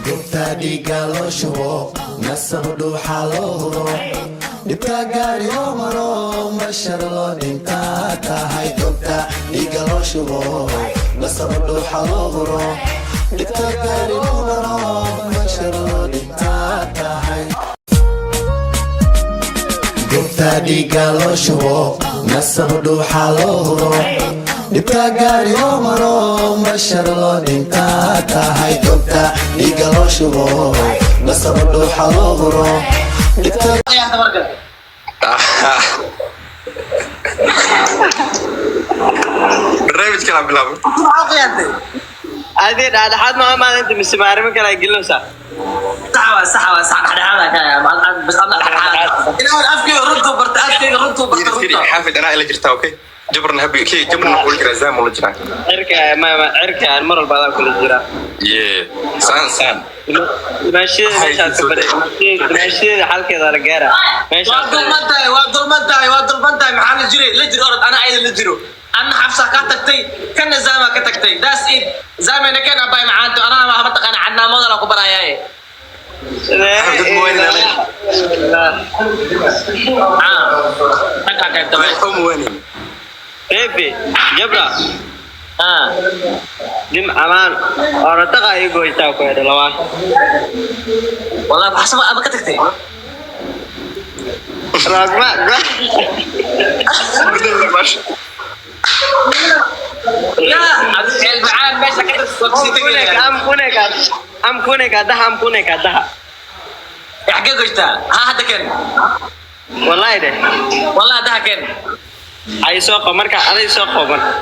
Gobta dhiigga loo shubo, nasab dhuuxa loo huro, dhibta gaari loo maro, bashar loo dhintaa tahay. Gobta dhiigga loo shubo, nasab dhuuxa loo huro, dhibta gaari loo maro, bashar loo dhintaa tahay. Gobta dhiigga loo shubo, nasab dhuuxa loo huro, dhibta gaari loo maro, bashar loo dhintaa tahay. Gobta dhiigga loo shubo, nasab dhuuxa loo huro, dhibta Qiyaanta marka. Barnaamij kala bilaabo. Maxaa qiyaantay? Adii dhexdhexaad ma maalinta mise ma arrimo kale ay gelinaysaa? Sax waa, sax waa, sax. Dhexdhexaad ka bas, adna dhexdhexaad inaan afkeyga runtuu barta, afkeyga runtuu barta. Firi, firi. Runta. Xaafid anaa ila jirtaa, okay? Jabrna habi kii jabrna wuxuu jiraa, zaam ula jiraa. Cirka ma cirka aan mar walba adaan kula jiraa. Yeah, saan saan. Dimaashadeeda meeshaad ka baray, dimaashadeeda xalkeeda la gaara Waa meeshaad. dulman tahay, waa dulman tahay, waa dulman tahay. Maxaa la jiray? La jir, orod, ana ayada la jiro. Anna Xafsa ka tagtay, kana Zama ka tagtay. That's it. Zamena kan abay macaanto, anaa ma mataqaana cadnaamada la ku barayaaye. Dad ma weynin aniga. Ah, raggaa qaybtamay. Waxba ma weynin. Bebe Jabra. Ah. Dim amaan orataqa ii goytaa ku hedha lawaan. Wallahi Xafsa ama ka tagtay. Ragma. Bedel bash. Ya adi ceel macaan meesha ka tagtay, waa kasii tegaya. Am kuneka, am kuneka daha, am kuneka daha. Xaggee goytaa? Ha, hadda ken. Wallahi de. Wallahi hadda ha ken. Ay soo qo marka, aday soo qo marka.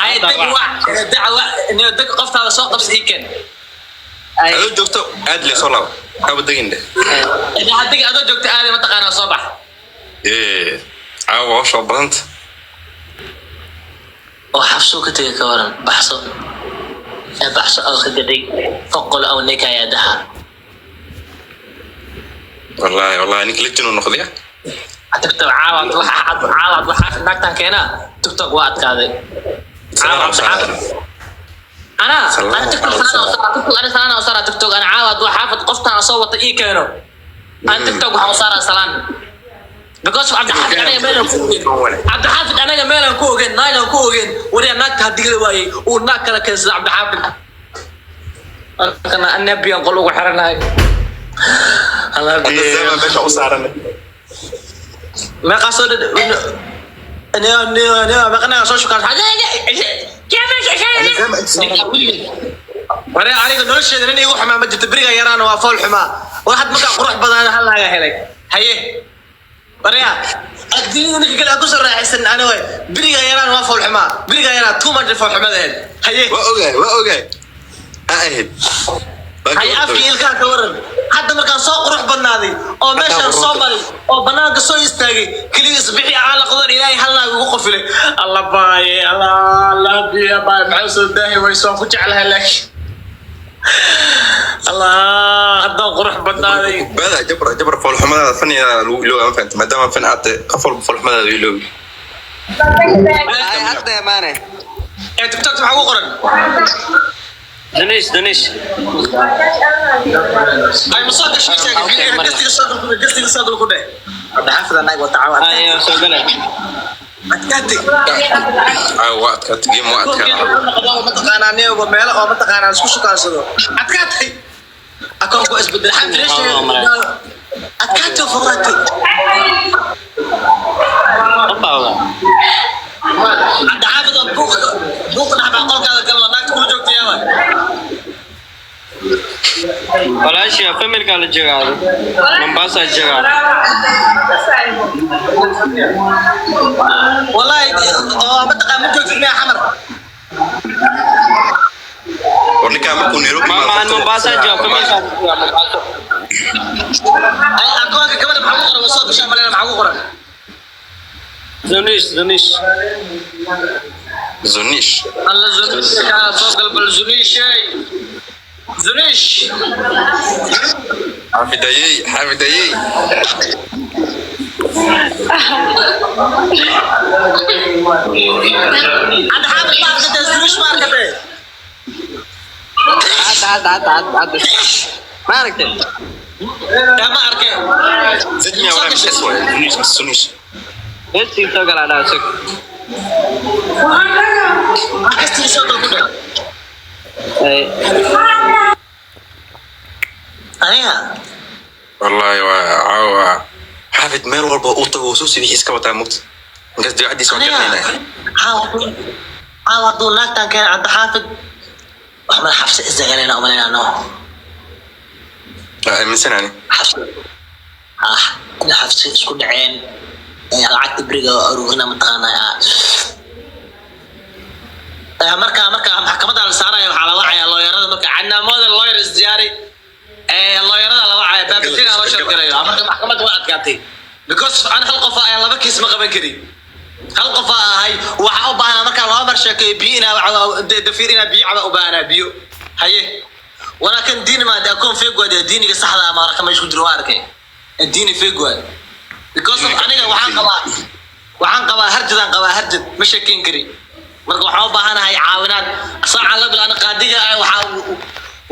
Ay deg wac dacwa niyo deg, qoftaada soo qabsi, ii ken. Ay. Adoo joogto aad le soo laabo, haba degin de. Hadigi adoo joogta aadi, mataqaanaa, soo bax. Ee caawa hawsha waa badanta. Oo Xafsuu ka tegay, ka waran? Baxso ee baxso aw ka gadhay foqol aw nikaya daha. Wallahi wallahi ninka lejin uu noqday. TikTok caawaad waxa caawaad waxa naagtan keenaa, TikTok waa adkaaday. Caawa Cabdixaafid ana ana TikTok sanana usara, TikTok ana sanana usara, TikTok ana caawaad waa xaafid qoftaan soo wata ii keeno, aan TikTok waxaan usaaraa salaan, because Cabdixaafid anaga meelaan ku ogeyn, Cabdixaafid anaga meelaan ku ogeyn, naagaan ku ogeyn. Wariyaa naagta haddii la waayey uu naag kala keensada Cabdixaafid, markana anabiyan qol ugu xiranahay. Hadda zama meesha u saaran. Meeqaa soo meeqanaga soo shukaan ware? Aniga nolosheeda nin igu xumaa ma jirto. Beriga yaraana waa fool xumaa, war had markaa qurux badan hal naaga helay. Haye warya, adduunyada ninka kale aan kusoo raaxaysan ani way. Beriga yaraan waa fool xumaa, beriga yaraan too much fool xumada ahayd. Haye. Waa ogahay, waa ogahay, ha ahayd. Haye, afkii ilkaha ka waran? Hadda markaan soo qurux badnaaday oo meeshaan soo maray oo banaanka soo istaagay, keliya isbixi aan la qadan, Ilaahay hal naag ugu qofilay. Alla baaye, alla alla biya baay, maxaa soo daahi wayso? Waan ku jeclahay, laakiin allah haddaan qurux badnaaday. Bada Jabra, Jabra, foolxumadaada faniga lagu ilooga, ma fahanta? Maadaama fan aad tahay, qof walba foolxumadaada iloobi. Ay hadda maane. Ee TikTok maxaa ugu qoran? Danish, Danish. Ay ma soo gashay? Sheegay gastiga soo gal ku dheh, gastiga soo gal ku dheh. Cabdixaafid naag wata caawa. Ay soo gale. Adkaatay. Caawa waa adkaatay, game waa adkaatay. Mataqaanaa neoba meelo oo mataqaanaa isku shukaansado. Adkaatay, akoonku isbedel adkaatay, fogaatay. Qofaa. Cabdixaafid oo buuq buuq dhex baa qolkaada galno, naagta kula joogta yaaba. Walaashii familka la joogaa, Mombasa joogaa. Wallahi oo mataqaan ma joogtid miya Xamar? War ninkaa markuu Nairobi Mama aan Mombasa jooga, familka la joogaa Mombasa. Ay akoonka gabadha maxaa ku qoran? Waa soo gashaa malena, maxaa ku qoran? Danish, Danish. Zunish. Alla Zunish kaa soo galbal, Zunishay, Zunish. Xaafidayey, xaafidayey. Cabdixaafid ma arkatee? Zunish ma arkatee? Hadda, hadda, hadda, hadda, hadda. Ma aragtay? Yaa ma arkay? Zidmiya walaa mis waay suniis suniis. Geestii soo galaa dhaa sug. Kastii soo gal ku dheh. Ay. Aniga Wallahi waa caawa Xaafid meel walba uu tago uu soo sibixiis ka wataa mugta ninkaas dabeecadiisa waan aniga garanaynaa. Caawa hadduu naagtan keena Cabdixaafid wax mana xabsi isdagalena umalaynaa no. Waa aaminsanaani. Xabsi ah in xabsi isku dhaceen ee lacagta beriga aruurina mataqaanaa. Marka maxkamadda la saaraya waxaa la wacayaa looyarada marka Cadnaan Model lawyer isdiyaari ee looyarada la wacaya baabajina loo shargalayo. Marka maxkamadda waa adkaatay because ana hal qof ayaa laba kiis ma qaban kari, hal qof aa ahay. Waxaa u baahnaa markaa laba mar sheekeeyo biyo inaa dafiir inaa biyo caba u baahnaa biyo haye walaakin diini maade akoon fake waade diiniga saxda ah maarka meesha ku jiro waa arkay diini fake waade because of aniga waxaan qabaa harjadaan qabaa, harjad ma sheekeyn kari. Marka waxaan u baahanahay caawinaad saacan la bil ana qaadiga ah.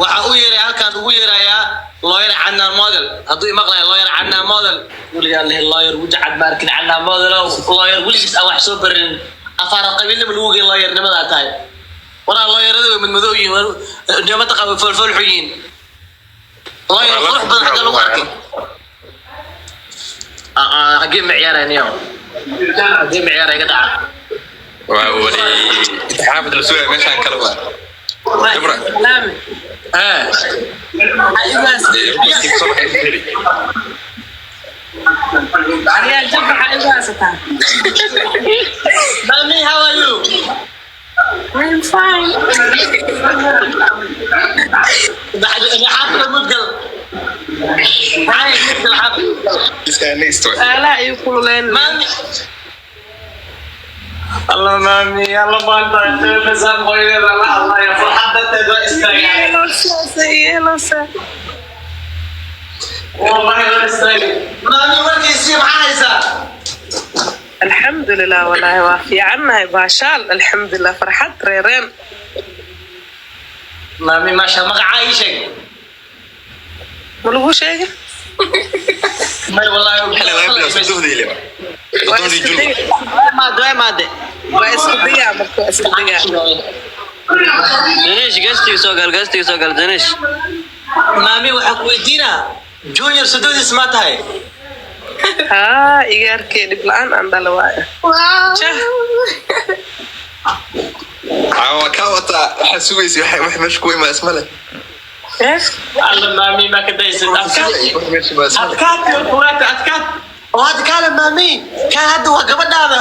Waxaa u yeeray halkaan ugu yeerayaa lawyer Cadnaan Model hadduu imaqlaya. Lawyer Cadnaan Model weligaa lehe lawyer weji cad ma arkin. Cadnaan Model ow lawyer weligiis aan wax soo barin afaara qabiilnima lagu geyn lawyernimadaa tahay waraa lawyerada way madmadow yihiin nimada qaba foolfool xun yihiin lawyer qurux badan xagga lagu arkay. Xaggee ma ciyaarayniyo, xaggee ma ciyaaraya iga dhaca. Waa wali inta Xaafid la sugaya meeshaan kale waa Jabra. Salaami. Eh. Soo baxay. Yaa jabra, waxaa igu haysataa? Mami, how are you? I'm fine. Xaafida mudgal. Maxay mudgal xaafid? Iskaa next way. Su'aalaha igu kululeen. Mami. Allah mami, Allah maanta masaan hooyadeeda la hadlaya farxad darteed waa istaagay. Yeelose, yeelose. Wallahi waa istaagay. Mami, warkiisii maxaa haysaa? Alxamdulilah, walaahi waa fiicannahay, baashaal, alxamdulilah, farxad reereen. Mami, maasha magacaa ii sheeg. Ma lagu sheegay? May wallahi. Xilli laga bilaabo soddonii leba. Waa Soddonii isku June. diga. Maade, waa maade. Waa isku digaa marka, waa isku digaa. Danish, gastiga soo gal, gastiga soo gal, Danish. Mami, waxaa ku weydiinaa Junior soddodiis ma tahay? Haa, igaarkee dhib la-aan aan dhala waayo. Jah. Caawa kaa wataa waxaa sugaysa wax meesha ku imaa isma leh. Eh? Alla mami, ma ka daysid adkaat. Wax meesha imaa isma leh. Adkaat waata adkaat oo hadda kaale mami kaan hadda waa gabadhaada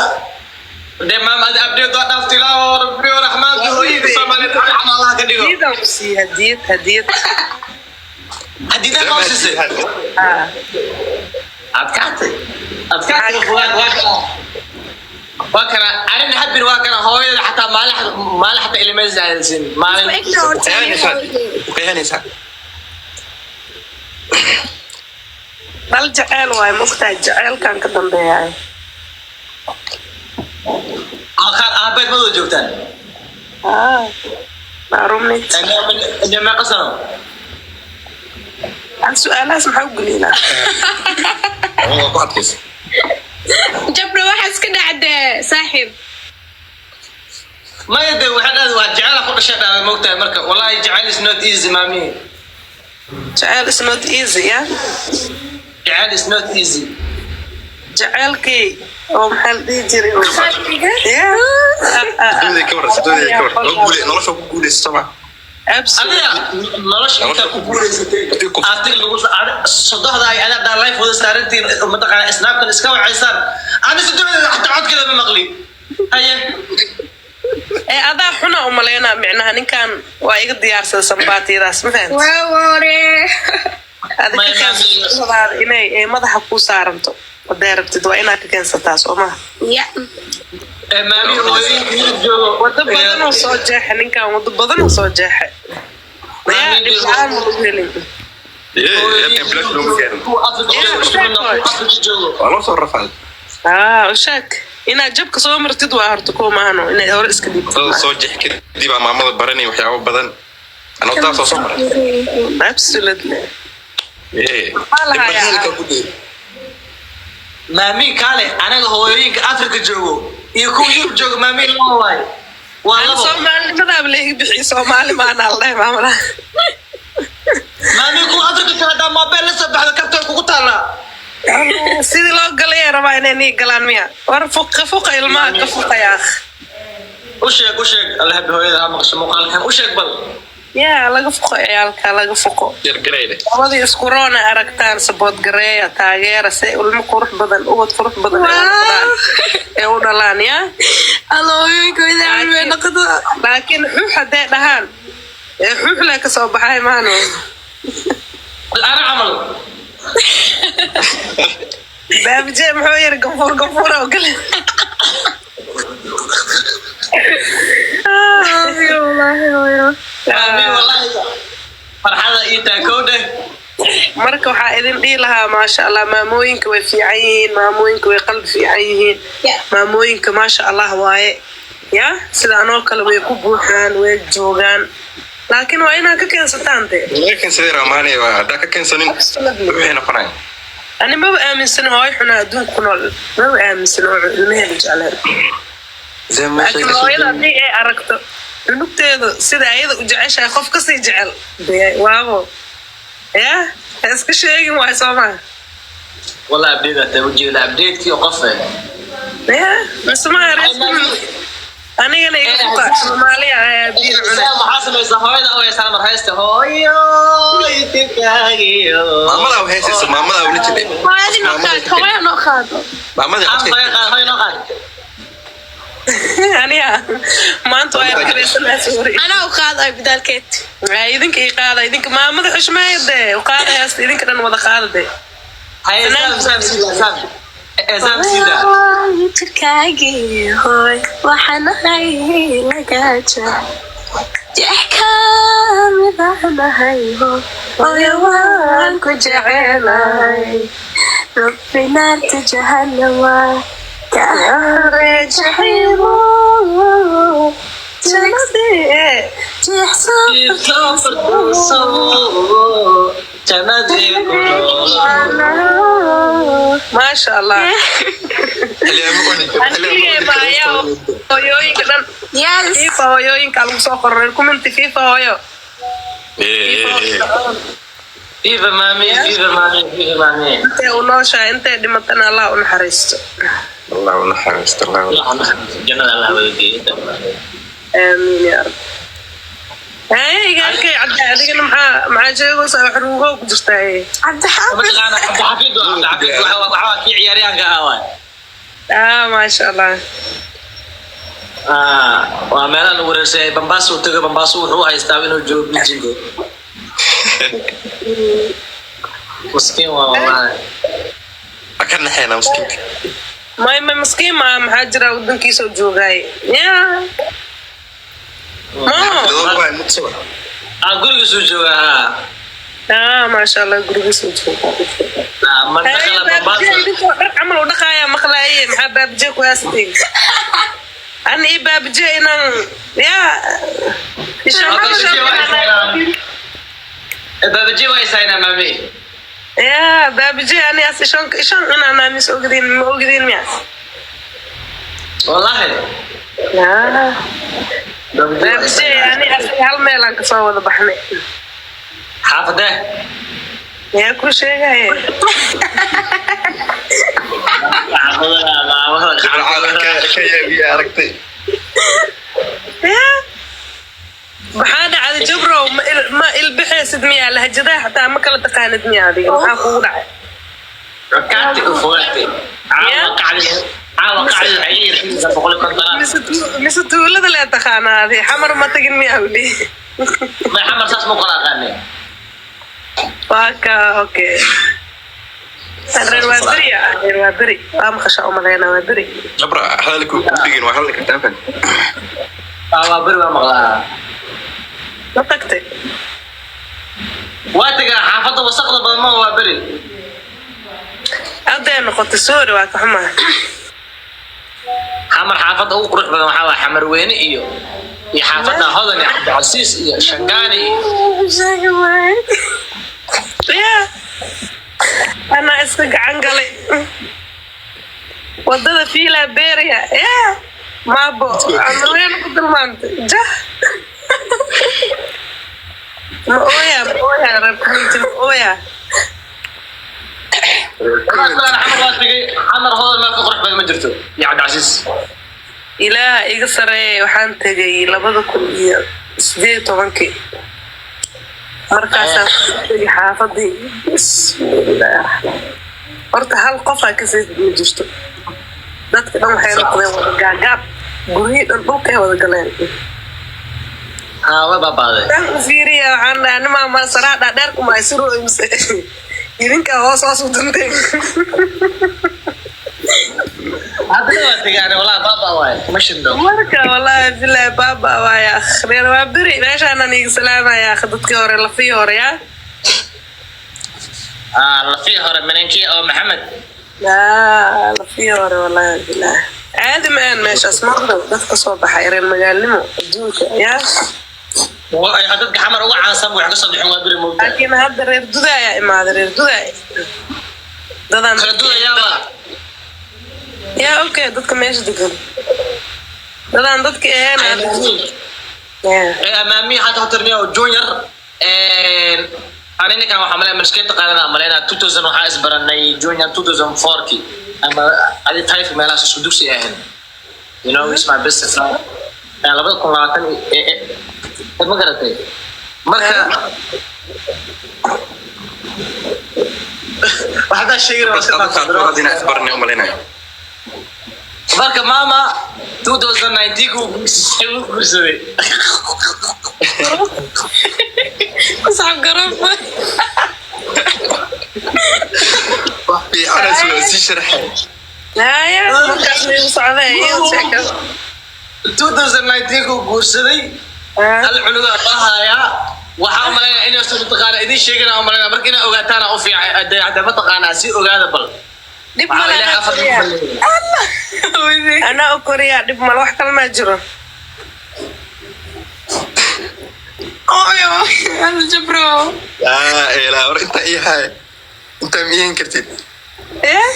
de maam adi update waa dhaaftay ilaahu rabbi raxmaanka hooyada Soomaaliyeed raxma Allah ka dhigo. Hadiyadaan ku siiyey, hadiyad, hadiyad. Hadiyada ma siisay? Haa. Adkaatay, adkaatay fuwaad waa kana, waa kana arin habin waa kana hooyada xataa maalin maalin xataa ilmaysa haysin maalin. Qiyaanaysaa. Qiyaanaysaa. Dhal jeceel waayo, mogtahay jeceelkan ka dambeeyaay. Qaar aabeed ma wada joogtaan? Haa, maarumnit. Meeqa sano? Aan su-aalahaas maxaa u geliynaa? Waa ku adkaysa. Jabra, waxaa iska dhacdee saaxiib. Maya de waxaa dhahday waa jecela ku dhashay dhahday mogtahay marka wallahi jecel is not easy, mami. Jeceel is not easy ya. Jecel is not easy. Jeceelkii oo maxaa la dhihi jiray Yeah. Soddonii ka waran, soddonii ka waran. Waa guule nolosha ku guuleysa soo ma. Absolutely. Adiga nolosha intaa ku guuleysatay artig lagu sodohda ay adaa life wada saarantiin mataqaana snapkan iska wacaysaan ani sodohdeeda xataa codkeeda ma maqli haye. Ee adaa xuna u malaynaa micnaha ninkan waa iga diyaarsaday sambaatiyadaas, ma fahanti? Waa wore. Adi ka keensadaada inay ay madaxa kuu saaranto hadaa rabtid waa inaad ka keensataa soo maha? Ya. Ee maami hooyooyinka Yurub joogo. Wado badan oo soo jeexa ninkan, wado badan oo soo jeexa yaa dhib la-aan ma lagu helin. Ee, bilaash looma gaarin. Kuwa Afrika joogo, kuwa Afrika joogo. Waa loo soo rafaaday. Aa, u sheeg inaad jabka soo martid waa horta kuwa maahano inaad hore iska dhiibtid Wadada maaha. soo jeex kadib aa maamada baranay waxyaabo badan. Anoo Waddadaa soo maray. Absolutely. Yeah. Maxaa la hayaa? Dib ku dheer. Maami kaale, anaga hooyooyinka Afrika joogo iyo kuwa Yurub joogo, maami laba waaye, waa Ani labo. Soomaalinimadaaba la iga bixiyo, Soomaali maana la dhahay maamada. Maami, kuwa Afrika jooga haddaa moobeel la soo baxdo, kabtay kugu taallaa. Sidii loo galaya rabaa inay nii galaan miya? War fuqa, fuqa, ilmaha ka fuqa yaa. U sheeg, u sheeg, Allahabi hooyada ha maqasho muuqaalkan, u sheeg bal. Yaa laga fuqo ciyaalka, laga fuqo. Yargarayde. Labadii isku roona aragtaan, support gareeya, taageera, si ilmo qurux badan, ubad qurux badan ay u noqdaan, ee u dhalaan yaa. Alooyinka wadaacil way noqotaa. Laakiin xuux hadday dhahaan, ee xuux lee kasoo baxay maano. Ana camal. Baabije muxuu yiri? Ganfuur, ganfuur oo kale. Wallaahi hooyo. Maami, wallahi farxada ii taa kowdhe. Marka waxaa idin dhihi lahaa, maasha Allah, maamooyinka way fiican yihiin, maamooyinka way qalbi fiican yihiin. Maamooyinka maasha Allah waaye, ya sida anoo kale way ku buuxaan, way joogaan, laakiin waa inaad ka keensataan dee. Laga keensaday Ramaani waa haddaa ka keensanin waxay noqonayaan. Ani maba aaminsan hooyo xunaa adduunka ku nool, maba aaminsan oo ilmaheeda jecleen. Zee meeshay Laakiin ka soo hooyada haddii ay aragto cunugteedu sida ayada u jeceshahay qof kasii jecel, dee waabo ya ha iska sheegin waay, soo maha? Wallahi update aa ujeeda, update-kii qof eh. Ya mise maha anigana iga fuqa Soomaaliya ayaa biin cuna. Maxaa samaysaa hooyada oo heysaan mar haysta hooyo itikaagiyo? Maamadaa u heesaysa, maamadaa ula jiray. Hooyadii noo qaad, hooya noo qaado. Maamadii Aan codkay. hooyo qaad, hooyo noo qaad. Aniga maanta waa arkaysanaa, sorry. Anaa u qaadayo bidaalkeed. Waa idinka ii qaada, idinka maamada xushmeeya dee, u qaada heesta, idinka dhan wada qaada dee. Haye, Sam, Sam sida, Sam, Sam sida. Jirkaagii hooy waxaan ahay lagaaja jeex kamidanahay, hooyo waan ku jecelahay, Rabbi naarta jahannama ka hore jaxiimo jeex. Jannadii ku noolaa. Maasha Allah. Anigee baayaa hooyooyinka dhan. Yes. Fifa hooyooyinka lagu soo qoray comment, fifa hooyo. Viva mami, viva mami, viva mami. Intay u nooshahay, intay dhimatana Allah u naxariisto. Allah u naxariisto, Allah u Allah jannada Allah wada geeyo. Aamiin yaa Rabbi. Haye, igaarkay Cabdi, adigana maxaa sheegaysaa? Wax ruugo ku jirtaa. Cabdixaafid. Mataqaana Cabdixafiid? Waa Cabdixafiid, waxa kii ciyaaryahanka ahaa waay. Ah, maasha Allah. Ah, waa meelaha lagu wareersayay. Bambaaso uu tago, Bambaaso wuxuu haystaa inuu joogo Beijing. Miskiin waa wallahi. Ka naxeynaa miskiinka. May maskiin maa, maxaa jira, wadankiisa u joogaay ya ma. Ah, gurigiisuu joogaa ha. Ah, maasha Allah, gurigiisa u joogaa. Ah, man dakhala Baabije Bambaaso. idinkoo dhar camal u dhaqaaya maqlaaye, maxaa baabije ku haasteen? Ani ii baabije inaan ya Babaji waa isaynaa mami. Ya baabije ani as ishan ishan inaan aamis ogdiin, ma ogdiin miya? Wallahi. Ya baabije ani as hal meelaan kasoo wada baxnay. Xaafadee? Yaa ku sheegaya? Ka yaabiya aragtay. Ya maxaa dhacday, Jabrow? Ma ilbixaysid miyaa? Lahjadaha xataa ma kala taqaanid miya adiga? Maxaa kugu dhacay? Rakaati u fogaatay. Caawa qacdi, caawa qacdi waxay ii yarsiinaysaa 150aad. Mise tuulada lee taqaanaa adi? Xamar ma tagin miyaa weli? Ma xamar saas ma kala aqaanay. Waa ka okay, reer waa beri, reer waa beri, waa maqashaa umaleynaa, waa beri. Jabra, hadalku ku dhigin, waa hadli kartaa fan. Ah, waa beri, waa maqlaa. Ma tagtay? Waa tagaa xaafadda wasaqda badan, ma waa beri. Hadday noqotay, sorry, waa ka xumaa. Xamar xaafadda ugu qurux badan waxaa waa Xamar Weyne iyo xaafadda Hodan iyo Cabdicasiis iyo Shangaani iyo Sheegi waaye. Ya anaa iska gacan galay wadada fiilaa beeriya. Ya maabo amarween ku dulmaantay jah. Ma ooya, ma ooya, reer community, ma ooya. Xamar waa tegay. Xamar Hodan meel ka qurux badan ma jirto iyo Cabdicasiis. Ilaaha iga sareeya, waxaan tegay 2018-kii. Markaasaan tegay xaafadii. Bismillaah, horta hal qofaa kasii ma jirto. Dadka dhan waxay noqdeen wada gaagaab, guryihii dhan dhulkay wada galeen. Haa, way baabaaday. Tan u fiiriya, waxaan dhahay nimaa ma saraa dhaadheer kuma ay mise idinkaa hoos hoos u dintay. Haddana waa tegay ani, walaa baabaa waaye, kuma shidno. Marka wallaahi bilahi baaba waaya. Reer waa beri meeshaanan iga salaamaya akh, dadkii hore, lafii hore ya. Aa, lafii hore minankii oo Maxamed. Aa, lafii hore, wallaahi bilahi caadi ma aan meeshaas maqdo dad ka soo baxay reer magaalnimo adduunka ya. Dadka Xamar uga caansan wax ka soo bixin waa beri moogta. Laakiin hadda reer Duda ayaa imaaday, reer Duda dadaan. Kala dudayaaba. Ya, okay, dadka meesha degan dadaan dadka ahayn Yeah. Amaami hadda hotarniya oo junior ani ninkan waxaa malaya maskee taqaanada malaynaa 2000 waxaa isbaranay junior 2004 ama adi five meelahaas isku dugsi ahayn. He's my best friend. 2020 ma garatay marka waxaa sheegi Bas adoo inaa isbarnay umalaynayo. Marka mama 2019 kuu guursaday. Muscab Garoob. Wax fiican soo sii sharaxay. Haya, markaas ma igu socday iyo sheekada. 2019 kuu guursaday. Hal cunugaa loo hayaa. Waxaa u malaynaya inaysan mataqaana idiin sheegin u malaynaya. Marka inaa ogaataana u fiican hadee mataqaanaa si ogaada bal. Dhib Waxaa male. Ilaahay Anaa afar koriyaa. Anaa u koriyaa, dhib male, wax kale maa jiro. Oyo, Aljabro. Aa, ilaa war intaa ii haay, intaa ma iihin kartid. Eh.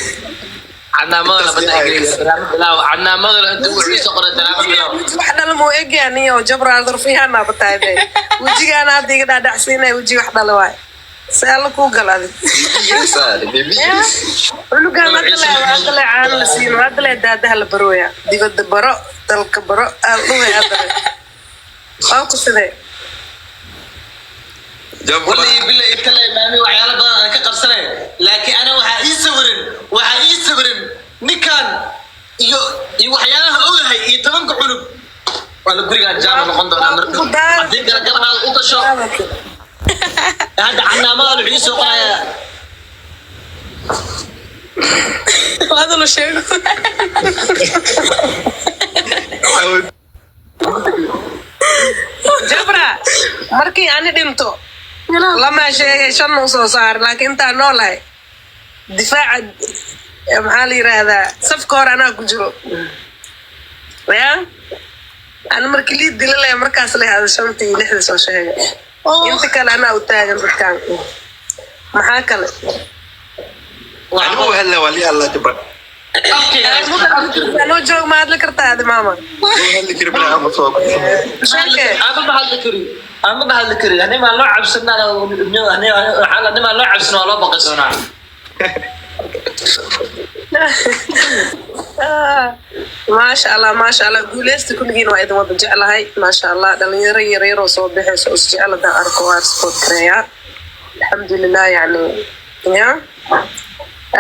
Cadnaamada Intaas labada ii haay. ingiriis daraama bilaaw cadnaamada intuu wuxuu soo qoray daraama bilaaw. Weji wax dhala muu egyaa niyo Jabra darfiyaana bataay be wejigaana hadda iga dhaadhacsiinaya weji wax dhala waay see alla kuu gal adig. Baby. Cunugan hadda le hadda le caano la siino, hadda le daadaha la barooya, dibadda baro, dalka baro aal dhuway hadda le waa ku sidee. Jabra. Wallahi billahi itala maami waxyaalo badan aan ka qabsanay, laakiin ana waxaa ii sawirin ninkan iyo waxyaalaha ogahay iyo 10-ka cunug waa la gurigaan jaama noqon doonaa mar dhow haddii garagarahaada u gasho. Hadda canaamada wuxuu ii soo qorayaa. Hadal u sheego. Jabra, markii ani dhinto lama sheegay shan u soo saar, laakiin intaa noolahay difaaca maxaa la yiraahdaa safka hore anaa ku jiro ya. Ana markii lii dila leh markaas la hada shanta iyo lixda soo sheegay, inta kale anaa u taagan dadkaan maxaa kale. Anigu hadla waa lii hadlaa Jabra. Anoo joog ma hadli kartaa adi maama? Wuu hadli kari bani ama soo. Sheeke. Ama ma hadli kari, ama ma hadli kari. Animaa loo cabsanaa, animaa loo cabsan, waa loo baqi doonaa. Ah, maasha Allah, maasha Allah, guuleysta kulligiin, waa idin wada jeclahay, maasha Allah. Dhalinyaro yaryar oo soo baxayso oo isjecel haddaan arko waa support gareeyaa, alxamdulilah. Yani ya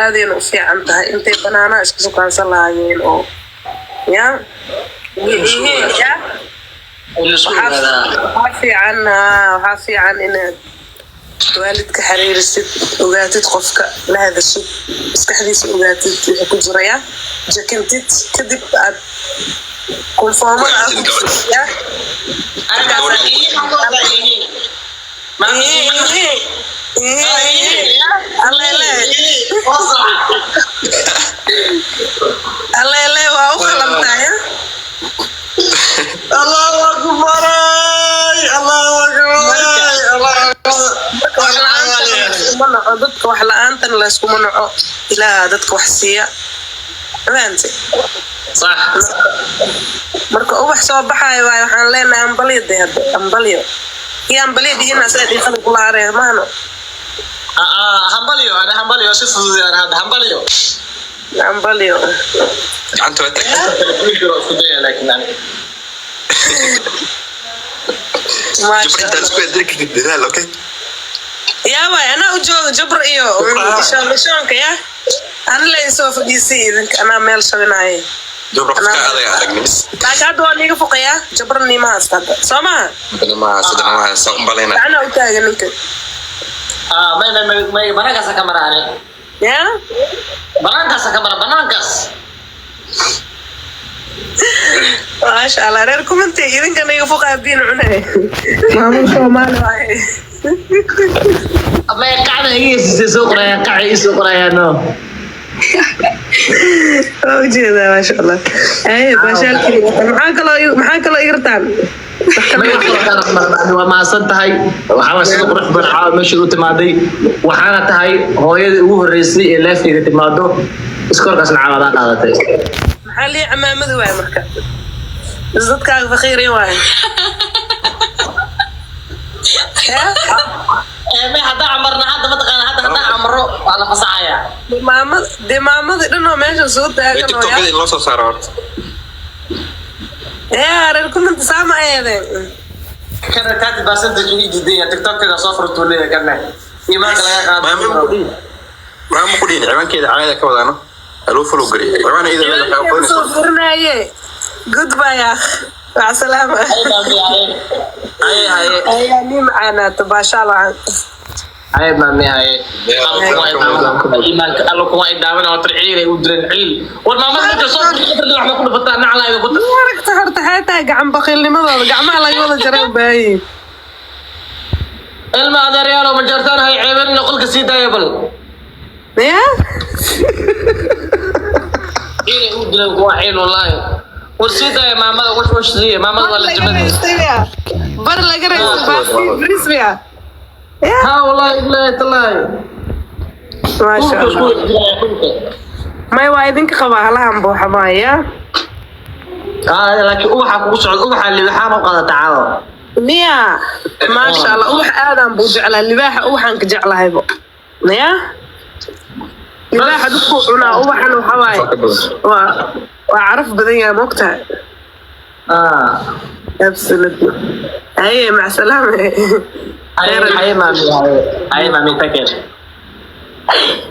aadayna u fiican tahay intay banaanaha isku sukaansan lahaayeen oo ya ya waxaa fiican, waxaa fiican inaad waalidka xiriirisid, ogaatid qofka la hadashid, maskaxdiisa ogaatid wixii ku jiraya, jakintid, kadib aad kulfoomada aad ku ya. Allele waa u qalantahay. Allahu akbar, Allahu akbar, Allah. Layskuma naco dadka, wax la-aantana layskuma naco. Ilaaha dadka wax siiya, fahamtay? Sax. Marka ubax soo baxaayo waay. Waxaan leenahay ambalyo de, hadda ambalyo iyo ambalyo dhihina sida dhiiqada kula haraya maano. Hambalyo, ana hambalyo si fudud, ana hadda hambalyo. Ambalyo. Gacanta waa tag. Isku daya laakiin ani Maasha Jabra, intaan Allah. isku adiri kartid dadaal, okay? Yaa waay, anaa u jooga Jabr iyo mishoonka ya ana la soo fadhiisay idinka, anaa meel shabinaaye. Jabra qofka adag aragni bis. Laakiin hadda waa niiga foqayaa, Jabr niima haysta hadda, soo maha? Hadana ma sadana ma haysta un balayna. Gacana u taaga ninka. May may may may, banaankaasa ka mara ani. Ya. Banaankaasa ka mara, banaankaas. Maasha Allah, reer kumantay, idinka niiga foqa haddiin cunay maamul Soomaali waaye. May qacda iga hesisay, soo qorayaan qacda ii soo qorayaan no. Waa ujeedaa, maasha Allah. Ay baashaalkii, maxaa kaloo igartaan? Waa mahadsan tahay. Waxaa sida qurux badan caawa meeshaad u timaaday, waxaana tahay hooyadii ugu horreysay ee leefkayga timaado, iskoorkaasna caawadaa qaadatay. Maxaa lii camaamadu waay marka is dadkaaga faqiirin waay? Ya? May haddaa camarna hadda mataqaana, hadda haddaa camaro waa la fasaxayaa. Maamad dee, maamadii dhan oo meesha soo taagan oo TikTok ya in loo soo saaro horta. Ya reer kumanta saama eedeen. Kana 30% uu diidan yahay TikTok-ka soo furtuu leeyahay, kana iimaanka laga qaado. Maama ku dhihin, maama ku dhihin, ciwaankeeda caayada ka wadaano haluu follow gariy ciwaan iyada leedahay waxaa Soo furinaye, goodbye akh, mac salaama. Haye haye. Ayaa nii macaanaato, baashaal wacan. Haye maami, haye. Iimaanka Allo kuma ay daawan oo ciil ay u direen ciil. War maamada marka soo furtay wax ma ku dhufataa naclayda ku. Ma aragta horta xataa gacan baqiilnimadooda gacmaha laga wada jaray u baahan yihiin. Ilma adeeryaalo, ma jartaan hay ceebeen qolka sii daaya bal. Ya. Ciil ay u direen kuwa ciil wallahi. War sii daaya maamada, wash wash siiya maamada, waa la jabada. Bar laga raysta baasti brisbia ya. Ha wallahi, ilaahi tallahi. Maasha Allah, may waa idinka qabaa halahan buuxa maaya. Laakiin ubaxa kugu socdo, ubaxa libaaxaan u qaadata caawa. Miya, maasha Allah, ubax aadaan buu jeclaa, libaaxa ubaxaan ka jeclahaybo ya. Libaaxa dadkuu cunaa, ubaxan waxa waaye waa caraf badan yahay, moogtahay? Absolutely. Haye, mac salaama. Haye haye maami, haye haye maami, take care.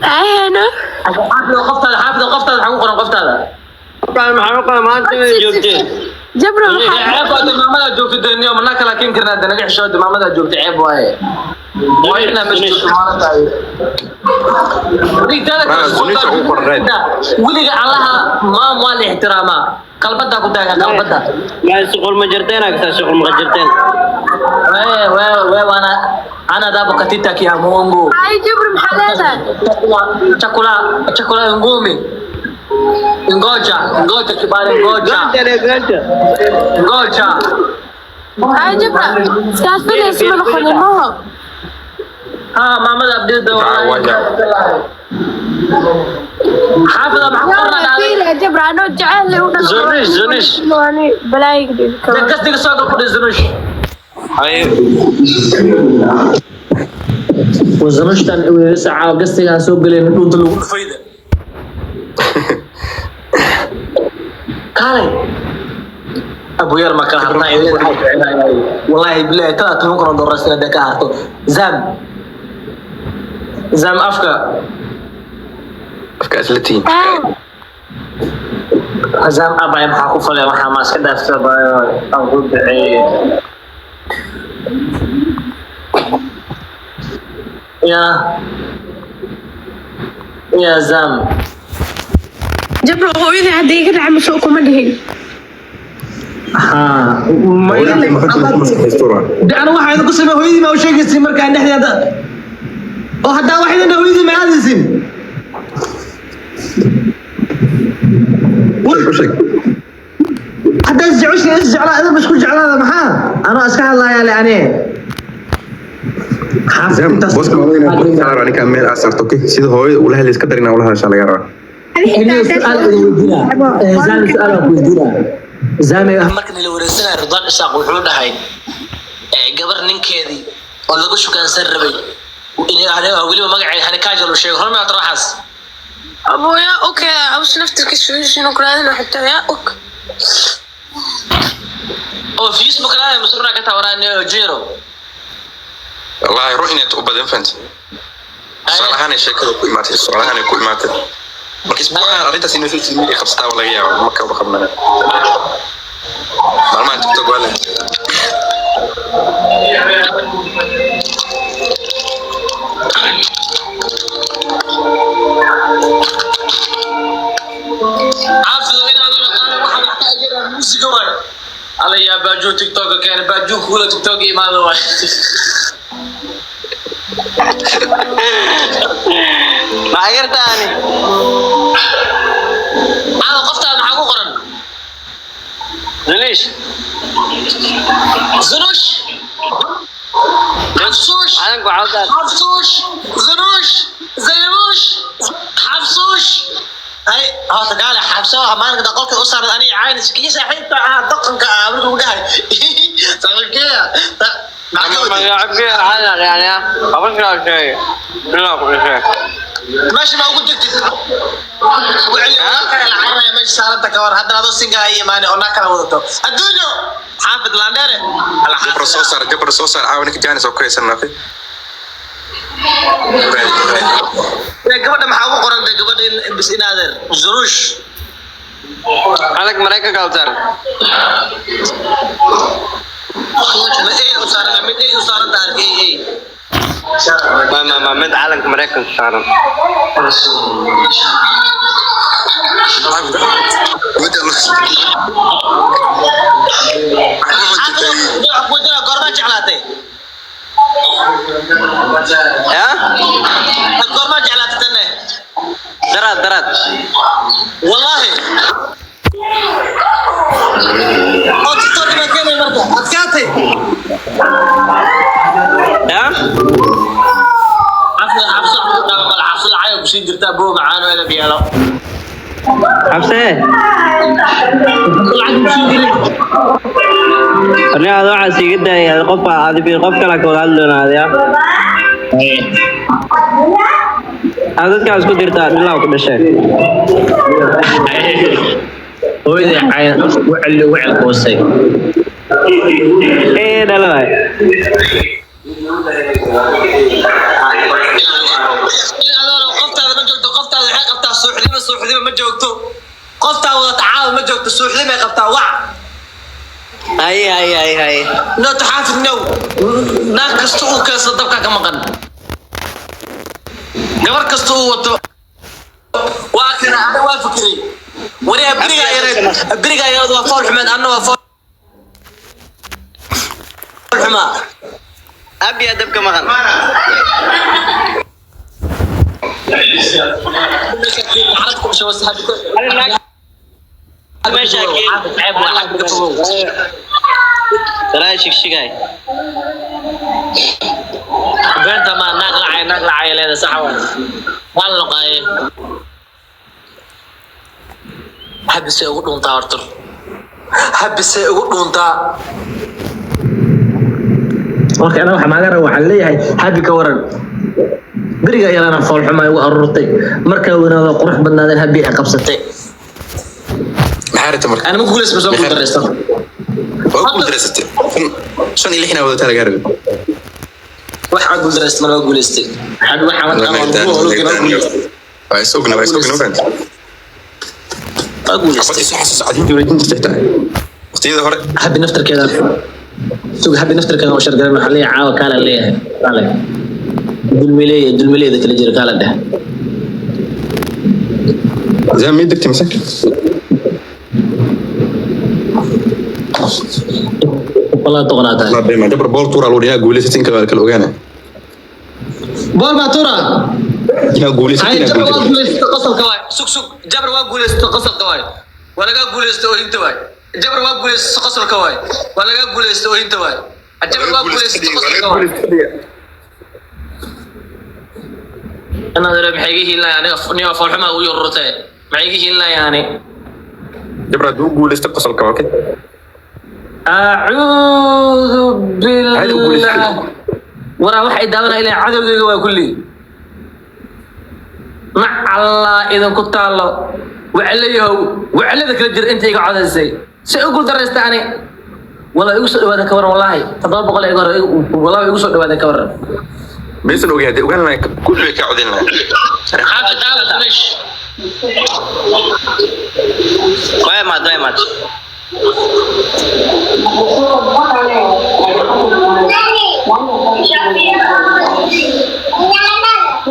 Ayana. Xaafida qoftaada, xaafida qoftaada, maxaa ku qoran qoftaada? Maxaa u qaba maanta inay joogteen? Jabro, maxaa Ceeb waa maamada joogto deniyo mana kala keen karnaa danaga xishooda, maamada joogto ceeb waaye, waa inaa meesha joogto maalintaay. Zunita ugu qoran red. Weliga Allaha maam waa la ixtiraamaa, qalbadaa ku taagan qalbada. Maa shuqul ma jirteen agtaa, shuqul ma jirteen. Wewe wewe wewe, ana ana dabu katita kia Mungu. Ay Jabro, maxaa leedahay? Chakula chakula ngumi, ngoja ngoja kibale, ngoja. Ganta. Ngoja. Ay Jabro, iskaas filaysa ma noqonin maho. Ha maamada abdida. Xaafida maxaa ku qornaa? Fiila Jabro, anoo jecel u dhaqmo. Zunish, zunish. Balaayiga. Kastiga soo gal ku dhis Zunush. Haye. Wazanushtan weerarsa caawa gastigaan soo galeen dhunta lagu dhufayda. Kaalay. Abu yar ma kala harnaa idin, wallahi billahi tada 10,000 oo doolar sanada ka harto zam zam afka. Afka isla tihiin. Zam abay, maxaa ku falay? Waxaa ma iska dhaafta bayo aan ku duceeye ya ya zam. Jabro, hooyadii hadda iga dhaca masoo kuma dhihin. Haa. Ana waxaa idinku samey hooyadii maa u sheegaysin markaa dhexdeeda oo haddaa wax idin hooyadii ma aadaysin. Haddaa isjeceshin, isjeclaa idinba isku jeclaada, maxaa anoo iska hadlayaa le ane. Xaafid Zam, intaas booska waa inaad booska la rabaa ninkaan meel aad saarto, okay? Sida hooyada ula hadlaysa ka dar inaa ula hadashaa laga rabaa. Aniga su'aal idin weydiinaa. Zami, su'aal aan ku weydiinaa. Zami, Marka nila wareysanaya Ridwaan Isaaq wuxuu dhahay gabar ninkeedii oo lagu shukaansan rabay weliba magaceeda Hanikaajal uu sheegay horma waxaas. Abo yaa og abus naftirkiisa wiishiinu ku raadina xitaa yaa og. Oo Facebook raadaya masurna ka tawaraan jiro. Wallaahi run inaad u badan fahantay. Tusaalahaan ay sheekada ku imaatay, tusaalahaan ay ku imaatay. Marka isbuucan arrintaas inay social media qabsataa waa laga yaabaa, ma kaba qabnana. Maalmahan TikTok waa leh. Xaafido inaad waxa wax ka ajeedaa muusiga waay. Alla yaa baajuu TikTok keena baajuu kuula TikTok imaado waay. Maxaa gartaani? Caawa qoftaada maxaa ku qoran? Zulish. Zunush, Xafsuush. Calanku waxaa u saaran. Xafsuush, Zunuush, Zaynabuush, Xafsuush. Ay horta gaale xabso maalinka qolka u saaran aniga caynis kii saaxiibka ahaa dhaqanka ah markuu ku dhahay saaxiibkeeda maxaa ka waday? Magacaabkeeda calan yani ah. Habashaa sheegay. Bilaa ku dhashay. Meesha ma ugu degtid wixii kale la cararaya meesha saaranta ka war haddana adoo single ay imaane oo naag kala wadato adduunyo xaafid landheere. Jabra soo saar, jabra soo saar, caawa ninka Jaanis oo ku haysan, okay? Gabadha maxaa ugu qoran de gabadha bis inaadeer Zuruush? Calanka Maraykanka u saaran. Ma ay u saaran mid ay u saaran tahay arkay ay? Ma mid calanka Maraykanka saaran. Goormaa jeclaatay? Ya? Goormaa jeclaatay tanne? Daraad daraad. Wallaahi oo TikTok baa keenay marka adkaatay. Ya? Cabsi cabsi cabsi lacag ku siin jirtaa boo macaan oo edab yeelo. Xabsee. Lacag ku siin jirin. Aniga aad waxaas iga daayay qof aad qof kale ka wada hadli doonaa adiga. Aad dadkaa isku dirtaa dhilaa ku dhashay. Hooyaday cayn wecel wecel qoosay. Ee dhala waay. Qoftaada ma joogto, qoftaada waxay qabtaa suuxdima, suuxdima ma joogto, qoftaa wadata caawa ma joogto, suuxdimay qabtaa wac. Hay hay hay hay. No taxaafid now naag kasta uu keensado dabkaa ka maqan, gabar kasta uu wato waa kana. Ana waa fikiray wariyaa berigaa yareed, berigaa yareed waa fool xumeed, anna waa fool xumaa. Abiya dabka maqan. Meesha keen. Saraa shigshigay. Beenta ma naag lacay, naag lacay leeda sax waay, waan luqaaye. Habisay ugu dhuuntaa horta, habisay ugu dhuuntaa. Marka anaga waxa maaga raba waxaan leeyahay habi ka waran beriga yaraana foolxuma igu aruurtay, markaa weynaado qurux badnaadeen habi ay qabsatay. Maxaa rabta marka? Ana ma guuleys ma soo guuldareysta? Waa ku guuldareysatay. Shan iyo lixna wadataa lagaa rabay. Wax aan guuldareysta mana, waa guuleystay. Habi waxaa mataqaanaa. Waa isogna, waa isogna, ma fahanti? Waa guuleystay. Xabadii soo xasuus cad wareejin jirtay xitaa waqtiyada hore. Habi naftarkeeda sug, habi naftarkeeda oo shargaran waxaa leeyahay caawa kaala leeyahay kaale dulmileeya, dulmileeda kala jira kaala dheh. Zam miyay degtay mise? Walaa toqonaa tahay. La bema jabra bool tuura loo dhinaa guuleysatay in kale kala ogaana. Bool baa tuura. Inaa guuleysatay Ay inaa Jabra waa guuleysatay. guuleystay qosolka waay. Sug sug, Jabra waa guuleystay qosolka waay, waa laga guuleystay oohinta waay. Jabra waa guuleystay qosolka waay, waa laga guuleystay oohinta waay. Jabra waa guuleystay qosolka waay. Inaad ira maxay iga hiilinayaan aniga niyo foolxumaa ugu yururtee maxay iga hiilinayaan ani? Jabra hadduu guulaysto qosolka, okay. Acuudu Caadi u guulaysta. billah, waraa waxay daawanaa ilaa cadowgayga waa kulli nacallaa idinku taallo waclayahow, waclada kala jira inta iga codaysay si u guuldaraysta ani. Walaa igu soo dhawaadan ka waran, wallaahi 700 iga hore, walaa igu soo dhawaadan ka waran. Maysan ogeyn, haddii ogaan lahayn kulli way kaa codin lahayn. Xaafid daawad mesh. Waa imaad, waa imaad.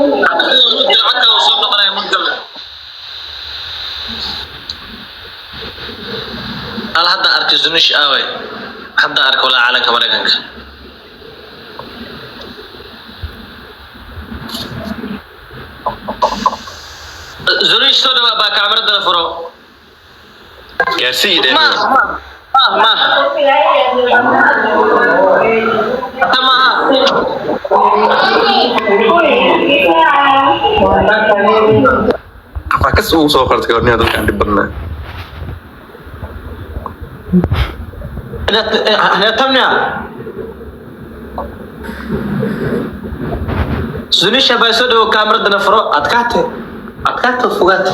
Lacagta uu soo noqonaya mudgal al hadda arkay Zunish aaway, hadda arka walaa calanka Maraykanka. Zunish soo dhawaa baa kaamirada la furo. Gaarsii ma dheen. Ma ma ma. Waxaa kas ugu soo qortay gabarnimo dadkaan dhib badnaa. Tamnia Zunisha baa soo dhawo, kaamiradana furo. Adkaate, adkaate, fogaate,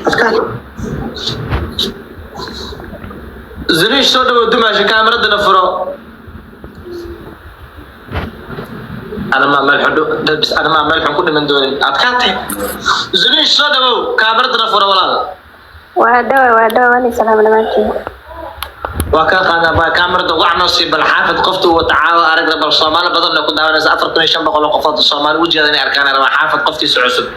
adkaate. Zunish soo dhawo, dumaasha kaamiradana furo. Ana maa meel xun bis, ana maa meel xun ku dhiman doonin. Adkaate, Zunish soo dhawow, kaamiradana furo walaal. Waa dhawa, waa dhawa, wali salaam dhamaantiin. Waa kaa qaadaa baa kaamirada wac noo sii. Bal xaafid qofta uu wata caawa aragna, bal Soomaali badan oo ku daawanaysa, 4500 oo qofood oo Soomaali wejigeeda inay arkaan ay rabaan xaafid qoftiisa cusub.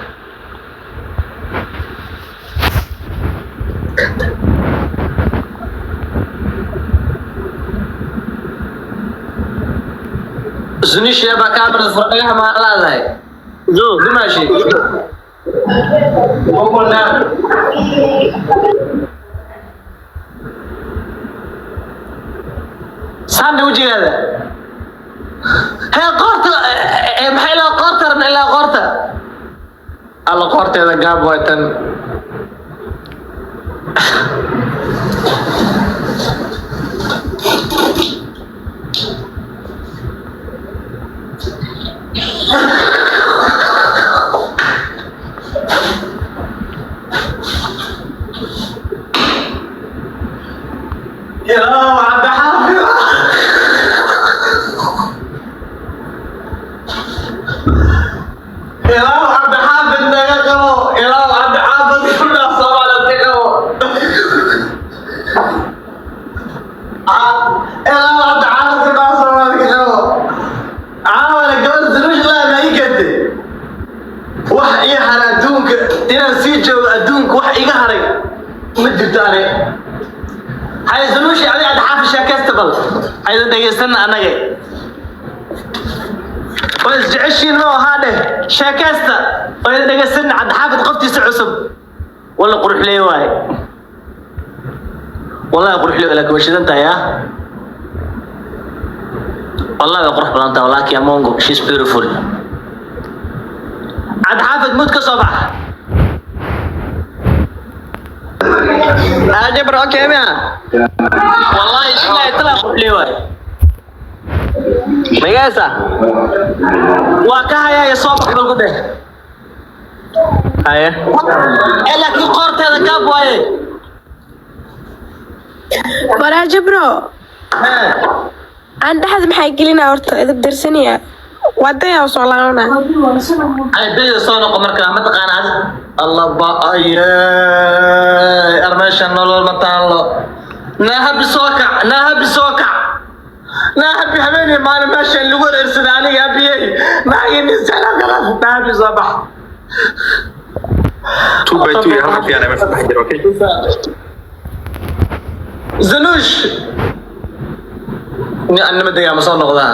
Zunisha baa kaamirada fura, dhagaha maa leedahay dumaashi? Sandha wejigeeda hee qoorta maxay ilaa qoorta rabna, ilaa qoorta alla qoorteeda gaab waay tan. Yo, Cabdixaafid. Ilaahu Cabdixaafid naga qabo. Ilaahu Cabdixaafid gabdhaha Soomaaliyeed ka qabo. Ilaahu Cabdixaafid gabdhaha Soomaaliyeed ka qabo. Caawana gabadh Zanuush laa ma ii keentay. Wax ii haray adduunka inaan sii joogo, adduunka wax iga haray ma jirto ani. Hay Zanuushi, adiga Cabdixaafid sheekaysta, bal aydan dhegaysana annaga. Waa isjeceshiin ma ahaa dheh, sheekaysta, waa idin dhegaysan. Cabdixaafid qoftiisa cusub walla quruxleey waaye, wallahi quruxleey, laakiin waa shidan tahay ah, wallahi way qurux badan tahay, wallahi Kiamongo, she's beautiful. Cabdixaafid mud ka soo bax. Jabra, okay miya? Wallahi billahi tala quruxleey waaye. Magaysa? Waa ka hayaaya, soo bax bal ku dheh. Haye. Ee laakiin qoorteeda gaab waaye. Waraa Jabro, aan dhexda maxay gelinaa horta idib darsanaya wadayaa soo laabanaa. Ay bida soo noqo markaa mataqaana adi alla ba-aye armeesha nolol ma taalo. Naahabi soo kac, naahabi soo kac, naahabi habeenii maalin meeshan lagu wareersada aniga habiyey naagii naahabi soo bax. Two by two iyo hal rafyaan meesha dhex jira, okay. Zanuush ni annima degaa ma soo noqdaa?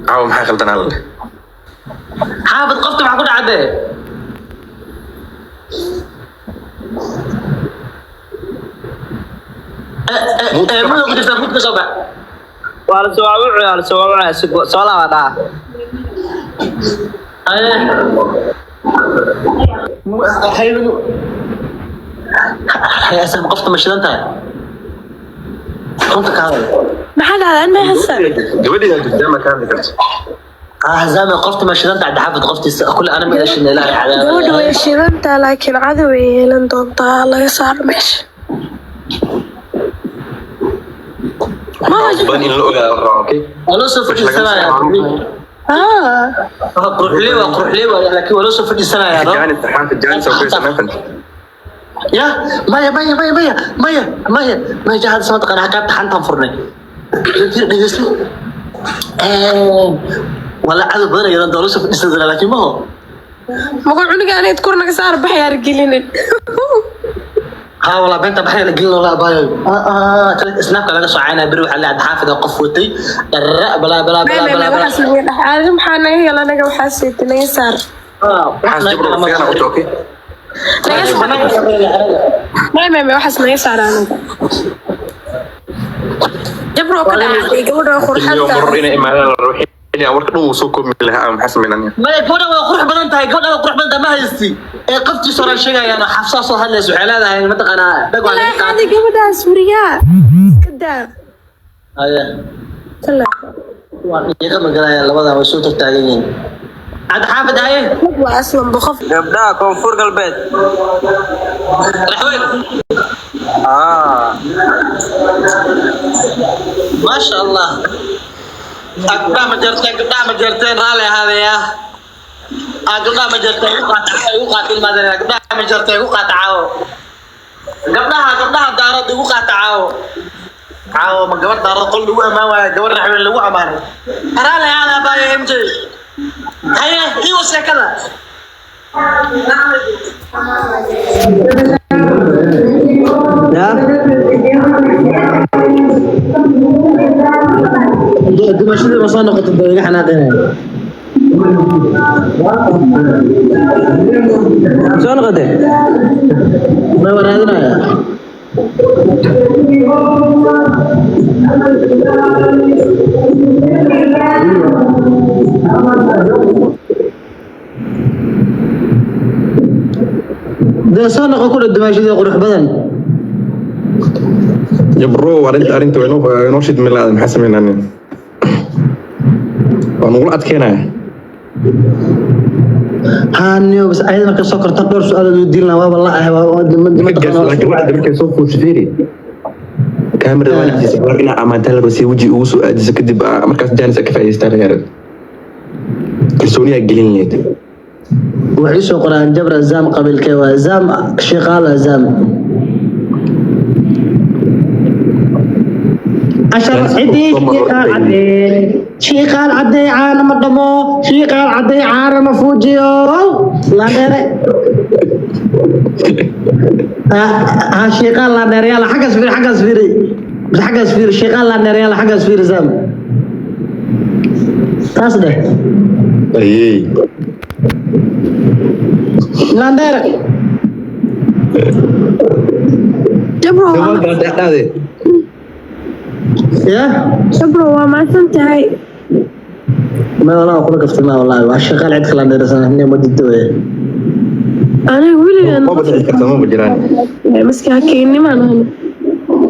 Caawa maxaa khaldan alle? Xaafid qofta maxaa ku dhacdee? Muda ku jirta, mud ka soo bax. Waa la soo waawucaya, waa la soo waawucaya, soo laaba dhaha. Haysan qofta ma shidan tahay? Runta ka hadal. Maxaa dhahdaa an ma haysan? Gabadheeda jirtaa, ma ka hadli karto. Hazame, qofta ma shidan tahay? Xaafid qoftiisa kule ana ma dhashin, Ilaahay cadaab. Gabadha way shidantaa, laakiin cadow ay yeelan doontaa, laga saaro meesha. Badan in la ogaado la rabaa, okay? Waa loo soo fadhiisanaya. Ah. Quruxley waa, quruxley waa, laakiin waa loo soo fadhiisanaya, no? Jaanis xaafid, jaanis oo kuysa ma fanta. Ya maya, maya, maya, maya, maya, maya, maya, jahad sama taqaana xakaabta xantaan furnay. Dhegeysto, wala cadow badan ay yeelan doona, loo soo fadhiisan doonaa, laakiin maho. Maku cunuga anayd kur naga saar baxay argelinin. Ha, walaa beenta baxay la gelin walaa baayo. Snapka laga soo caynaya beri, waxaa leeyahay xaafida qof watay dharra balaa balaa balaa balaa balaa. Waxaas naga dhex aadi, maxaa naga hela naga? Waxaa siita naga saar. Waxaas jabro fiican u okay. Naga saar. May, may, may, waxaas naga saar anaga. Jabro ka dhacay gabadha waa Iyo qurxanta. Maror inay imaadaan la rabo xilli aan warka dhan wuu soo koobi lahaa ama maxaa sameynaya. Maya, gabadha waa qurux badan tahay, gabadha waa qurux badan tahay, ma haysti ee qoftiisa hore sheegayaan oo Xafsaa soo hadlaysa, waxay leedahay mataqaanaa dhag waa laga Walaahi qaatay. Gabadhaas weriyaa iska daa. Haya. Tala. Waa iiqa magalaya, labadan way soo tagtaagan yihiin. Cabdi Xaafid, haye. Waa aslan boqof. Gabdhaha Koonfur Galbeed. Raxweyn. Ah. Maasha Allah, gabdhaha ma jarteen, gabdhaha ma jarteen, raalli ahaadaya. Gabdhaha ma jarteen, igu qaata, igu qaata, ilmaadeen, gabdhaha ma jarteen, igu qaata caawo, gabdhaha, gabdhaha Daarood igu qaata caawo. Caawo ma gabar Daarood qol lagu ammaan waayo, gabar Raxweyn lagu ammaanay. Raalli ahaada baayo. MJ, haye, iiwa sheekada. Ya Dhimashadii ma soo noqotay? Ba iga xanaaqinaya. Soo noqotay. Ma waraadinaya? Dee soo noqo kudha, dhimaashadii qurux badan. Jabro, arrinta way noo shidmi lahayd, maxaa sameynaa? Waa nagula adkeynaya. Haa niyo, bas ayada marka soo korta dhowr su-aalood weydiin lahaa, waaba la ahay. Laakiin waxda markay soo fuusho, fiiri kaamirada waa naftiisa gabar inaa amaantaa la rabay, weji ugu soo aadiso, kadib markaas jaanis ka faa'iidaystaa laga rabay, kalsooniyaa gelin lahayd. Waxay soo qoraan Jabra Zam, qabiilkee waa Zam? Shiqaala Zam ashar cidii. Shiiqaal cadee, shiiqaal cadee, caana ma dhamo, shiiqaal cadee, caana ma fuujiyo, laandheere ha, shiiqaal laandheere, yalla xaggaas fiiri, xaggaas fiiri, bas xaggaas fiiri, shiiqaal laandheere, yalla xaggaas fiiri, Zam taas dheh. Ayey. Laandheere. Jabro waa Gabadha dhexdaade. Ya. Jabro, waa mahadsan tahay. Ma walaa kula kaftay, ma wallahi waa shaqaal cid kala dheersan ma jirto wey. Aniga weligaan Maba dhici karta, maba jiraan. Maskaakiinimaan ahna.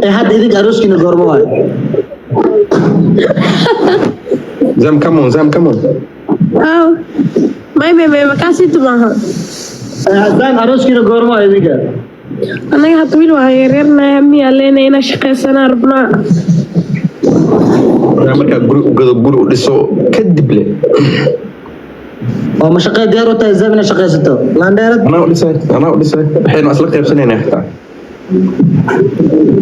Ee hadda idinka arooskiina goorma waay? Zam, come on, Zam, come on. Aw, may, may, may, makaasitu maaha. Zam, arooskiina goorma waay idinka? Anaga hadda wiil waa yaryarnaya, miyaa leenay inaa shaqaysanaa rabnaa. Markaa guri u gado, guri u dhiso kadib le. Oo ma shaqee diyaar u tahay Zam inaad shaqaysato, laandheerad? Anaa u dhisay, anaa u dhisay, waxaynu isla qaybsanaynaa xitaa.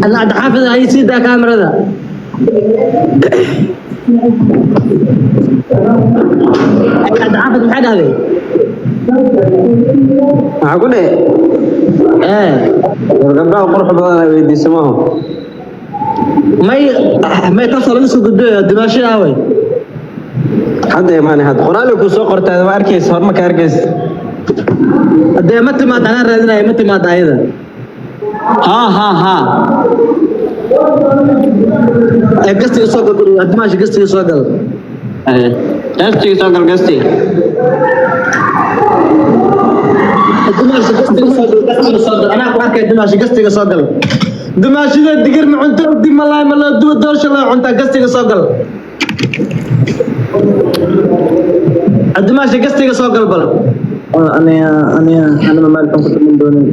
Alla cabdi Xaafid, hay, sii daa kaamirada. Cabdi Xaafid, maxay dhahday? Maxaa ku dhihi? Ee. Gabdhaha qurux badan ay weydiisa maaho. May, may, taasoo laga soo gudbayo, dimaashada awey. Hadda imaanay, hadda qoraal ku soo qortaa, ma arkaysa horma ka arkaysa. Dee ma timaad, anaa raadinaya, ma timaad ayada. Ha ha ha, ee gastiga soo gal, dimaashi gastiga soo gal. Haye. Gastiga soo gal, gasti. Dumaashi gastiga soo gal, gastiga soo gal. Anaa ku arkay dumaashi gastiga soo gal. Dumaashida digir ma cunto, dib ma laay ma loo duwa doorsha loo cuntaa, gastiga soo gal. Dumaashi gastiga soo gal bal. Aniga aniga anima meel xun ku dhiman doonin.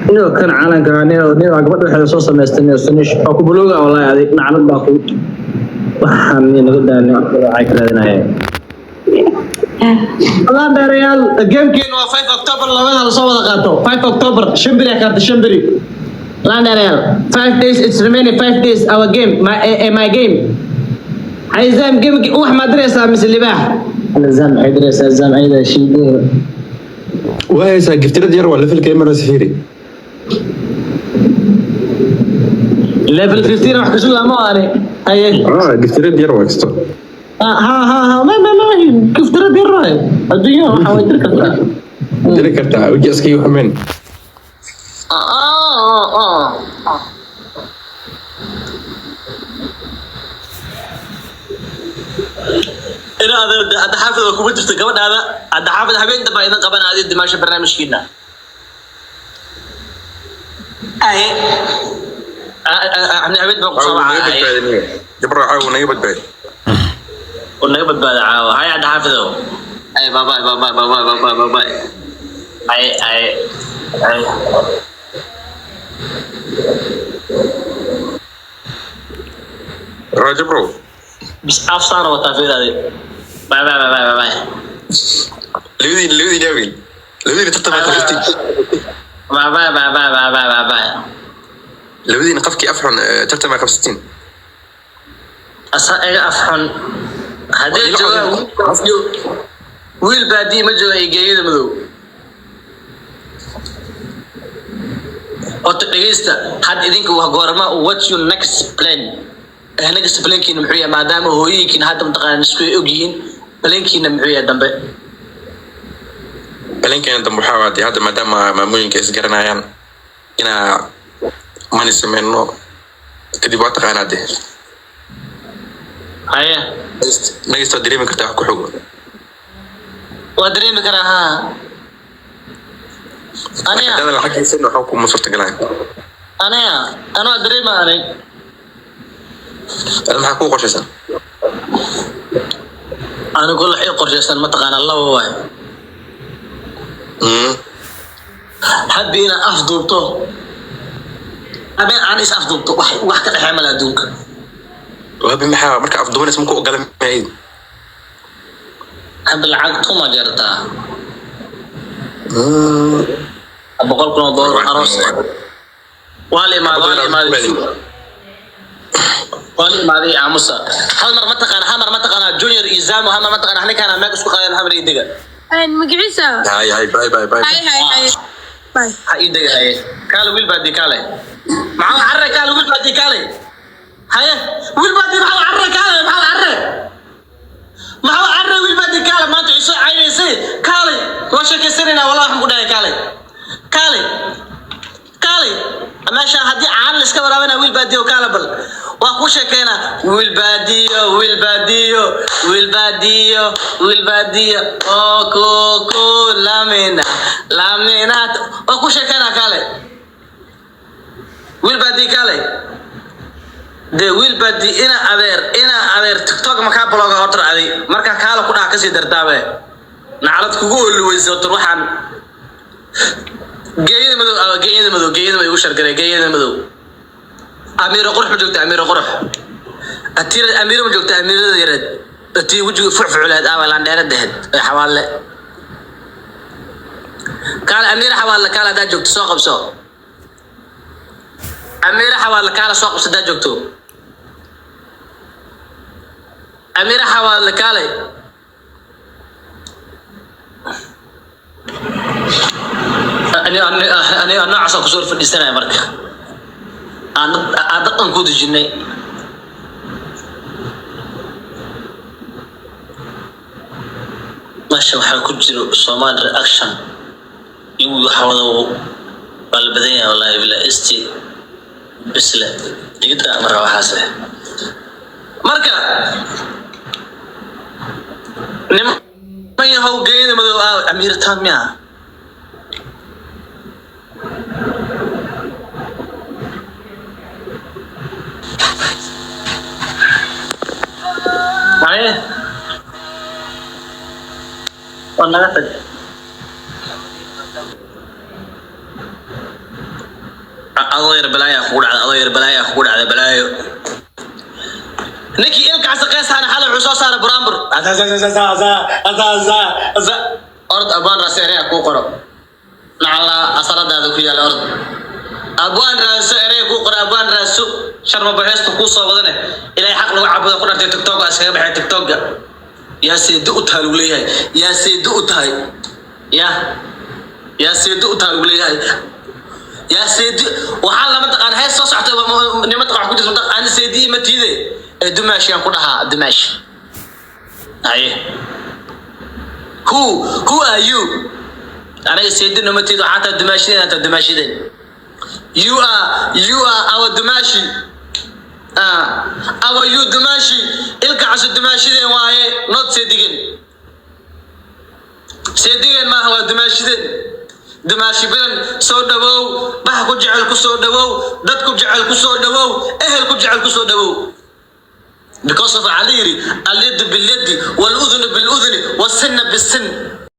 Inuu kan calanka nio nio gabadha waxay soo samaystay nio sunish oo ku buluuga, wallahi adig naclad baa ku waxaan naga daanay waxay ka raadinayeen. Allah dheerayaal, gamekeenu waa 5 October, labada la soo wada qaato 5 October, shan beri kaarta, shan beri landheerayaal. 5 days, it's remaining 5 days, our game, my my game. Ayzam game wax ma diraysaa mise libaax? Zam maxay diraysaa? Zam ayada shiideeda. Waa haysaa giftirad yar, waa levelka Emirates, fiiri. Level 15 wax kasoo lama aani haye. Ah, giftirad yar waa kasto. Ha ha ha, ma ma ma, giftirad yar waay, adduunya waxa way diri kartaa. Diri kartaa weji iskaga xumeen. Ina adeer hadda xaafid oo kuma jirto gabadhaada hadda xaafid habeen dambe idin qaban adi dimaasho barnaamijkiina aye habeen dambe kusoo Caawa naga wacaa aye. Badbaadiniyo jabro, caawa naga badbaadi. Oo naga badbaada caawa. Hay hadda xaafidow, ay, bye bye bye bye bye bye bye bye bye, ay ay ay. Raa jabro. Bis af saara wataa fiidaadi. Bye bye bye bye bye. Labadiin labadiin yaa wiil, labadiin tartan baa qabsatiin. Bye bye bye bye bye bye bye bye. Labadiin qafkii afxun tartan baa qabsatiin. Asa iga af xun haddii joogaan wiil baadii ma jooga iyo geeyada madow. Horta dhegeysta, had idinka wax goorma, what's your next plan? Next plankiina muxuu yahay, maadaama hooyooyinkiina hadda mataqaana isku og yihiin? Plankiina muxuu yahay dambe? Balankeena dambe waxaa waa dee hadda maadaama maamooyinka isgaranayaan inaa mani sameyno, kadib waa taqaanaa dee. Haye. Nagista waa dareemi kartaa wax ku xogo. Waa dareemi karaa ha aniga. Hadaadan lacag haysan waxaa kuma suurtagalaan. Aniga anaa dareema ani. Ada maxaa kuu qorshaysan? Anigu wax ii qorshaysan mataqaanaa laba waay. Habbi inaad afduubto, habeen aan is afduubto, wax wax ka dhexeeya male adduunka. Wabi maxaa marka afduubanaysa maku ogola mahayd? Hadda lacag tuma jartaa $100,000 aroos waa la imaaday, waa la imaaday, waa la imaaday. Aamusa hal mar ma taqaana, hal mar ma taqaana Junior iyo Zamo, hal mar ma taqaana ninkaan meeg isku qaadeen, hal mar ii dega. Magaciisa. Hay hay, bye bye bye. Hay hay hay, bye. Ha ii dega. Haye kaale wiil baadi, kaale maxaa carre, kaale wiil baadi, kaale haye wiil baadi, maxaa carre, kaale maxaa carre, maxaa carre wiil baadi, kaale maanta isoo caynaysay, kaale waa sheekaysanaynaa. Wallahi waxaan ku dhahay kaale kaale kaale meesha haddii caan la iska waraabana wiil baadiyo, kaale bal waa ku sheekeynaa. Wiil baadiyo, wiil baadiyo, wiil baadiyo, wiil baadiyo oo ku ku lamina lamina, waa ku sheekeynaa. Kaale wiil baadiyo, kaale dee wiil baadi, ina adeer, ina adeer, TikTok makaa bloga hortar aday markaa kaala ku dhaca kasii dartaabe naclad kugu oluweysa hortar. Waxaan geeyada madow ah, geeyada madow, geeyada madow igu shargaray, geeyada madow. Amiiro qurux ma joogta? Amiiro qurux atira, amiiro ma joogta? Amiirada yareed atii wejiga fucfuculeed aawa laandheeradaheed ee xawaalle, kaale amiira xawaalle, kaale haddaa joogto soo qabso. Amiira xawaalle, kaale soo qabso haddaa joogto. Amiira xawaalle, kaale. Aniga noocaas aan kusoo fadhiisanaya marka aan dhaqan ku dejinay. Meesha waxaa ku jiro Somali reaction iyo waxa wada waa la badan yahay, wallahi bilaa st. Bisle igida mara waxaas. Marka niman yahow, geeda madow aaw Amiirtaan miya? Haye, oo naga tag. Adoo yar balaaya kugu dhacda, adoo yar balaaya kugu dhacda, balaayo. Ninkii ilkaasi qeysana xalay wuxuu soo saaray buraanbur. Ord abwaan raasi, ereyga kuu qoro, nacala asaladaada ku yaala. Ord abwaan raaso, ereyga kuu qoro, abwaan raaso. Sharma baxeestu kuu soo wadane. Ilaahay xaq lagu caabudo ku dhartay, TikTok iskaga baxay. TikToka yaa seedi u tahay lagu leeyahay, yaa seedi u tahay, ya yaa seedi u tahay lagu leeyahay, yaa seedi. Waxaa lama taqaan hees soo socota, nima taqaan ku jirta. Ani seedi ima tiide ee dumaashiyaan ku dhahaa, dumaash. Haye, who are you? Aniga seedi nama tiid, waxaa taa dumaashideen, taa dumaashideen. You are our dumaashi. Ah, our you dumaashi. Ilka caso dumaashideen waaye, not seedigeen. Seedigeen maaha, waa dumaashideen. Dumaashi badan soo dhawow, baha ku jecel ku soo dhawow, dad ku jecel ku soo dhawow, ehel ku jecel ku soo dhawow, because of waxaa la yidhi: alyadu bilyadi waludhunu biludhuni wasinna bisin.